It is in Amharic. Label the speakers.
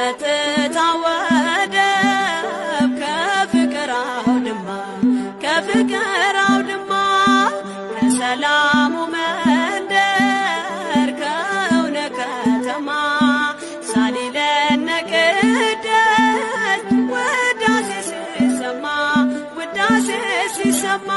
Speaker 1: ከጸጥታ ወደብ ከፍቅር አውድማ፣ ከፍቅር አውድማ፣ ከሰላሙ መንደር ከእውነት ከተማ ሳሊለነ ቅደስ ውዳሴ ሲሰማ፣ ውዳሴ ሲሰማ።